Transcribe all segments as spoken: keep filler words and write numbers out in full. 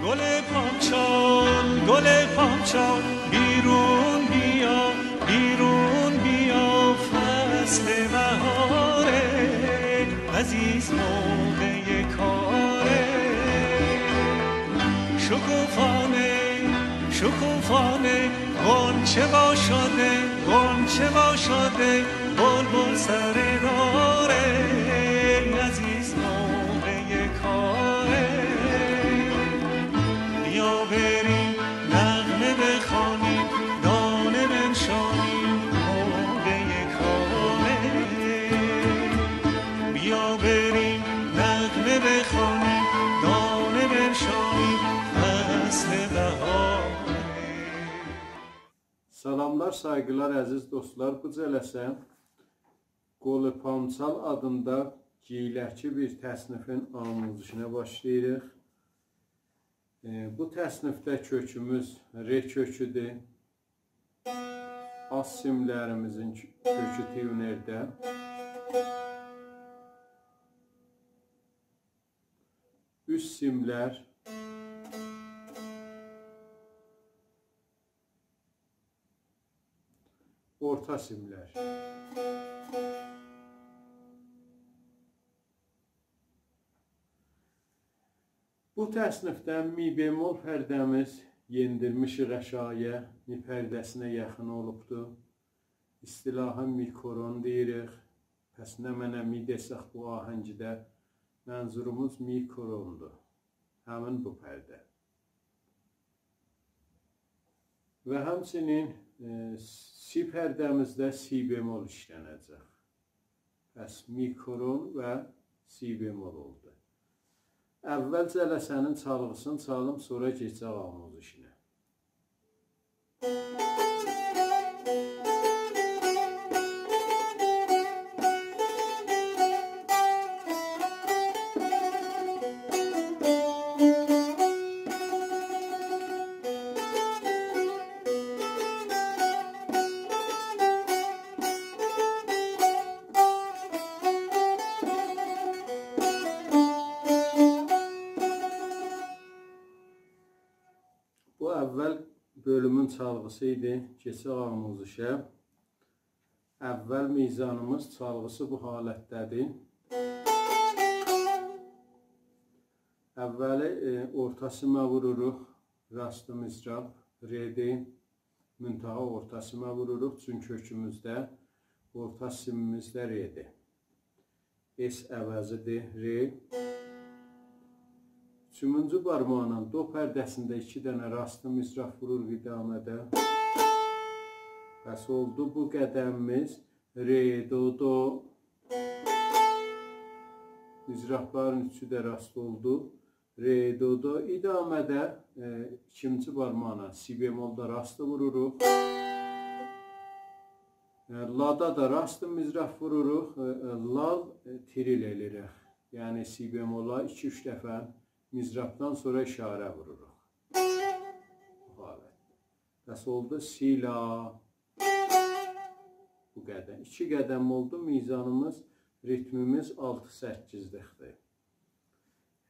گل پامچال، گل پامچال، بیرون بیا، بیرون بیا، فصل بهاره، عزیز موقع کاره. شکوفانه، شکوفانه، غنچه وا شده، غنچه وا شده، بلبل سر داره، عزیز موقع کاره. بیا بریم نغمه بخوانیم، دانه بنشانیم، موقع کاره. بیا بریم نغمه بخوانیم، دانه بنشانیم، فصل بهاره. سلاملار، سایغیلار، عزیز دوستلار. بو جلسه گل پامچال آدیندا گیلکی بیر تصنیفین آموزشینه باشلاییریق. ائ، بو تصنیفده کؤکوموز ر کؤکودور. آلت سیملریمیزین کؤ-، کؤکو تیونرده. اوست سیملر، اورتا سیملر. بو تصنیفده می بمل پرده‌میز یئندیرمیشیک آشاغییا، می پرده‌سینه یاخین اولوبدور. اصطلاحاً می کرن دئییریک. پس نمنه می دئسک بو آهنگده، منظوروموز می کرن‌دور. همین بو پرده. و همچنین، ائ، سی پرده‌میزده سی بمل ایشلنه‌جک. پس می کرن و سی بمل اولدو. اول جلسه‌نین چالغیسینی چالیم، سونرا کئچک آموزشینه. بو اول بؤلومون چالغیسی ایدی. کئچک آموزشه. اول میزانیمیز چالغیسی بو حالتده‌دیر. اولی، ائ، اورتا سیمه ووروروق. راست مضراب رئدیر. منتها اورتا سیمه ووروروق، چونکی کؤکوموزده اورتا سیمیمیز ده رئدیر. اس عوضی‌دیر، ر. اوچومونجو بارماغینان دو پرده‌سینده ایکی دنه راست مضراب ووروروق ادامه‌ده. پس اولدو بو قدمیمیز ر، دو، دو. مضرابلارین اوچو ده راست اولدو. ر، دو، دو. ادامه‌ده، ائ، ایکینجی بارماغینان سی بملدا راست ووروروق. ائ، لادا دا راست مضراب ووروروق. ائ، ائ، لا، ائ، تریل ائله‌ییریک. یعنی سی بملا ایکی-اوچ دفعه مضرابدان سونرا اشاره ووروروق. بو حالتده. پس اولدو سی لا. بو قدم. ایکی قدم اولدو، میزانیمیز، ریتمیمیز آلتی سککیزلیکدیر.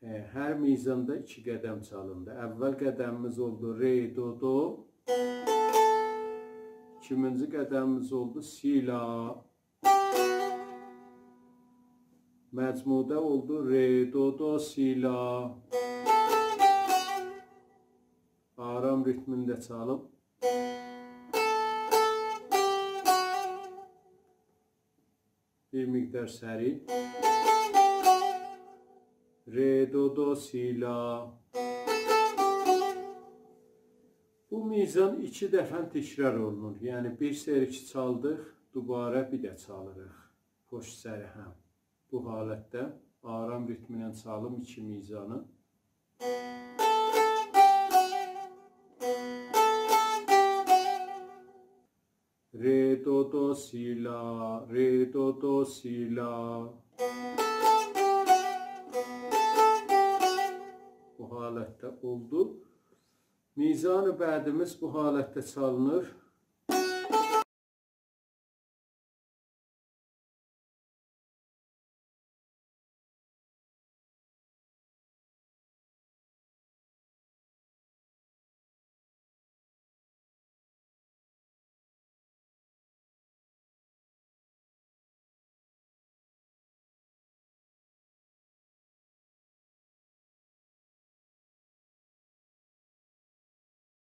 ائ، هر میزاندا ایکی قدم چالیندی. اول قدمیمیز اولدو ر، دو، دو. ایکینجی قدمیمیز اولدو سی لا. مجموعدا اولدو ر، دو، دو، سی لا. آرام ریتمینده چالیم. بیر مقدار سریع. ر، دو، دو، سی، لا. بو میزان ایکی دفعه تکرار اولونور. یعنی بیر سری کی چالدیق، دوباره بیر ده چالیریق. پشت سر هم. بو حالتده آرام ریتمینن چالیم ایکی میزانی. ر، دو، دو، سی، لا، ر، دو، دو، سی، لا. بو حالتده اولدو. میزان بعدیمیز بو حالتده چالینیر.